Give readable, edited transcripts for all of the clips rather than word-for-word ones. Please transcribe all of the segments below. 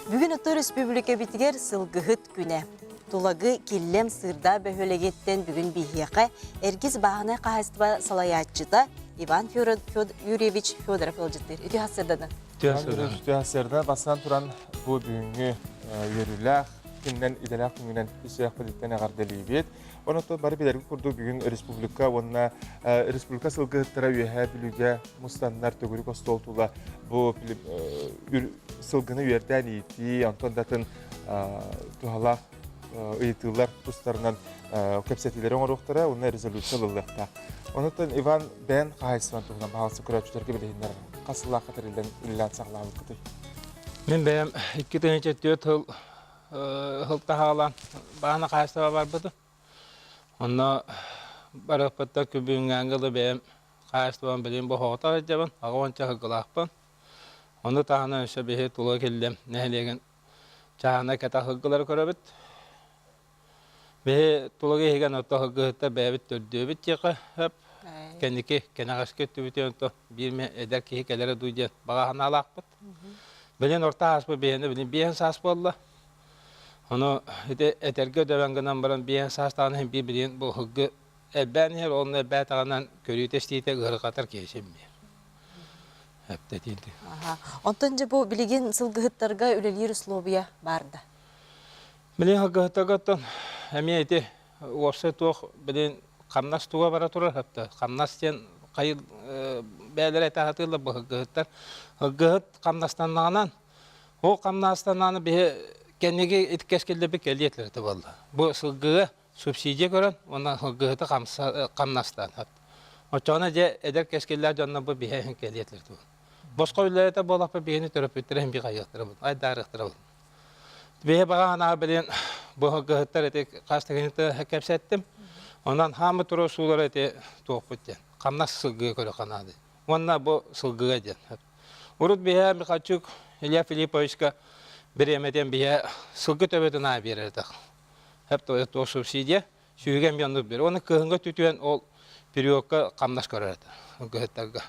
Бүгүн отто өрөспүүбүлүкэбитигэр сылгыһыт күнэ. Тулагы Киллэм Сыырдаа бөһүөлэгиттэн бүгүн биһиэхэ Эргис бааһынай хаһаайыстыба салайааччыта Иван Юрьевич Федоров ыалдьыттыыр. Үтүө сарсыарданан. Үтүө сарсыарда бастан туран бу бүгүҥҥү үөрүүлээх күннэн идэлээх күҥүнэн ис-сүрэхпититтэн эҕэрдэлиибит. Онон бары билэргит курдук бүгүн республика уонна республика сылгыһыттара Үөһээ Бүлүүгэ мустаннар төгүрүк остуол тула бу сылгыны үөрдээн иитии, онтон да атын туһалаах ыйытыылар тустарынан кэпсэтиилэри оҥоруохтара уонна резолюция ылыллыахтаах. Онуттан Иван бэйэн хаһаайыстыбан туһунан баһаалыста көрөөччүлэргэ билиһиннэр хас сыллаахха тэриллэн үлэлээн саҕалаабыккытый? Мин бэйэм 2004 сыл сыл таһаалаан баана хаһаайыстыба барбытым. Онно барыахпыттан күбүҥҥээҥҥэ дылы бэйэм хаһаайыстыбам билигин бохоҕото сылдьабын, аҕа уонча сылгылаахпын. Ону таһынан өссө биһи тула киллэм нэһилиэгин чааһынай кэтэх сылгылары көрөбүт. Биһи тулагы иһигэн орто сылгыһыттар бэйэбит төрдүөбүт диэххэ сөп. Кэнники кэнэҕэски өттүбүтүн онто биир эмэ эдэр киһи кэлэрэ дуу диэн баҕа санаалаахпыт. Билин орто ааспыт биһиэнэ билин биэһин саас буолла. Ону ити этэргэ дөбөн гынан баран биэһин саастааҕын иһин биир билигин бу сылгы элбээн иһэр, онно элбээтэҕинэн көрүүтэ-истиитэ ыарырҕатар киһи син биир. Эптэтиинти. Онтон дьэ бу билигин сылгыһыттарга үлэлиир условия баар да? Билигин сылгыһыттарга оттон эмиэ ити уопсай туох билигин хамнас туга бара турар хапта. Хамнас диэн хайы бэйэлэрэ этэ сатыыллар бу сылгыһыттар. Сылгыһыт хамнастаннаҕынан ол хамнастаннаҕына биһи кэнниги ити кэскиллэрбит кэлиэ этилэр этэ буолла. Бу сылгыга субсидия көрөн уонна сылгыһыты хамнастаан. Оччоҕуна дьэ эдэр кэскиллээх дьоннор бу биһи иһин кэлиэ этилэр этэ. Босхо үлэлэтэ буоллахпа биһини төрөппүттэрэ иһин биһи хайыахтара айдаарыахтара буолла. Биһи баҕа санаа билин бу сылгыһыттар ити хас да кэпсэттим. Онон хаамы турар суулара ити туохпут диэн. Хамнас сылгыга көрө ханаады. Уонна бу сылгыга диэн. Урут биһэ Михальчук Илья Филипповичка бириэмэтин биһэ сылгы төбөтүн аа биэрэр этэх. Хэп то субсидия сүүһүгэн миллионнук биэр. Уонна кыһыҥҥы түтүөн ол периодка хамнас көрөр этэ. Сылгыһыттарга.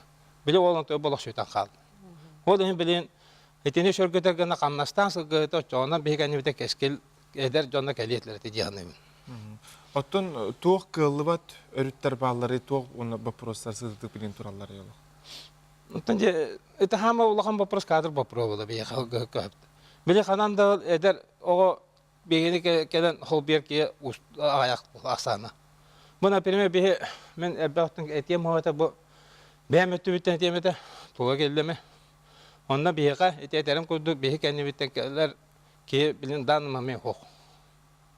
Били ол онто болох сүтэн хаалды. Ол иһин билин итини сөргүтэр гына хамнастаан сылгыһыта оччоҕуна биһиги кэннибитэ кэскил эдэр дьонно кэлиэ этилэр ити дии саныыбын. Оттон туох кыаллыбат өрүттэр бааллары, туох уонна боппуруостар сытытык билин тураллар олох? Оттон дьэ ити хаама улахан вопрос кадр вопрос буола биһиэхэ сылгыһыкка. Били ханан да эдэр оҕо биһигини кэлэн холбуйар киһи аҕыйах ахсаана. Бу, например, биһи мин элбэхтэн этиэм этэ бу бэйэм өттүбүттэн этиэм этэ тула кэллэми. Онно биһиэхэ ити этэрим курдук биһи кэннибиттэн кэлэр киһи билин данный момент суох.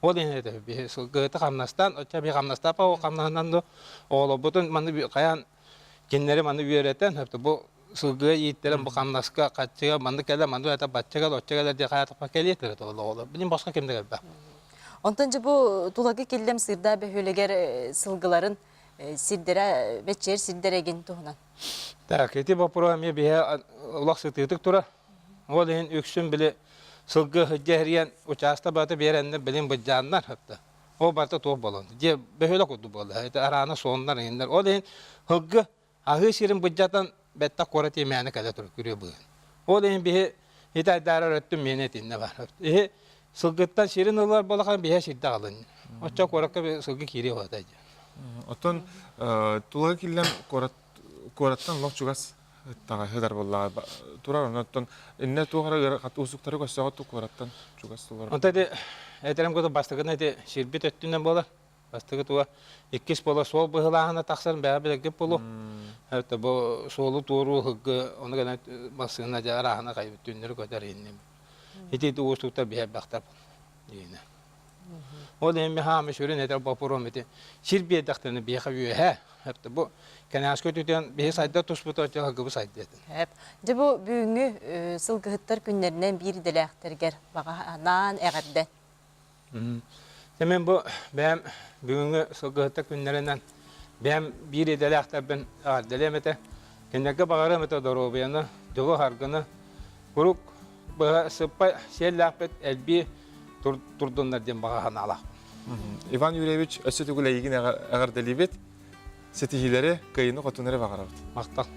Ол иһин этэ биһи сылгыһыты хамнастаан, оччо биһи хамнастаапа ол хамнаһынан да оҕолорбутун маны хайаан кинилэри маны үөрэтэн, бу сылгыга ииттэрэн бу хамнаска хаччыга маннык кэлэ маннык это бачча кэл оччо кэлэр диэн хайаатахпа кэлиэ этилэр оҕолор билин босхо ким да кэлбэх. Онтон дьэ бу Тулагы Киллэм Сыырдаах бөһүөлэгэр сылгыларын сирдэрэ бэччиэр сирдэрэ эгин туһунан. Так, ити боппуруос эмиэ биһэ олох сытыытык турар. Ол иһин үксүн били сылгы сылдьа эрийэн учаастак барыта биэрэннэр билин быдьааннар хатта. Ол барыта туох буолан. Дьиэ бөһүөлэк курдук буолла. Это араана суоннар иһиннэр. Ол иһин сылгы аһыы сирин быдьатан бэттэх куорат имээнэ кэлэ турар күрүө быһын. Ол иһин биһи ити айдаарар өттүм миэнэ итиннэ бар. Иһи сылгыттан сирин ылар буолахан биһэ сирдэ аҕалын. Оччо куоракка сылгы киириэ буолата дии. Оттон Тулагы Киллэм куорат куораттан олох чугас ыттаҕа буоллаҕа турар онон иннэ туох эрэ ыарахат уустуктары көрсөҕө ту куораттан чугас тулар. Онто ити этэрим курдук бастакына ити сирбит өттүнэн буолар. Бастакы туга иккис буола суол быһылааһына тахсар бэҕэ билэргит буолуо. Это бу суолу туоруу сылгы ону гына массыына дьэ арааһына хайбыт түннэри көтөр инним. Ити уустуктар биһэрбэхтэр диинэ. Ол иһин хаамы сүрүн этэр боппуруом ити сир биэрдэхтэринэ биһиэхэ үөһэ. Это бу кэнээскэ түтэн биһи сайда туспута оччо сылгыбы сайдыа этин. Эп. Дьэ бу бүгүҥҥү сылгыһыттар күннэринэн биир идэлээхтэргэр баҕа анаан эҕэрдэ. Мин бу бэйэм бүгүҥҥү сылгыһыттар күннэринэн бэйэм биир идэлээхтэрбин эҕэрдэлиэм этэ. Кинилэргэ баҕарыам этэ доруобуйаны, дьолу-саргыны, куруук быһа сыппа сиэллээхпит элбии турдуннар диэн баҕа санаалаахпын. Иван Юрьевич, өссө төгүл эйигин эҕэрдэлиибит. Ситиһиилэри, кыайыыны-хотууну эрэ баҕарабыт. Махтал.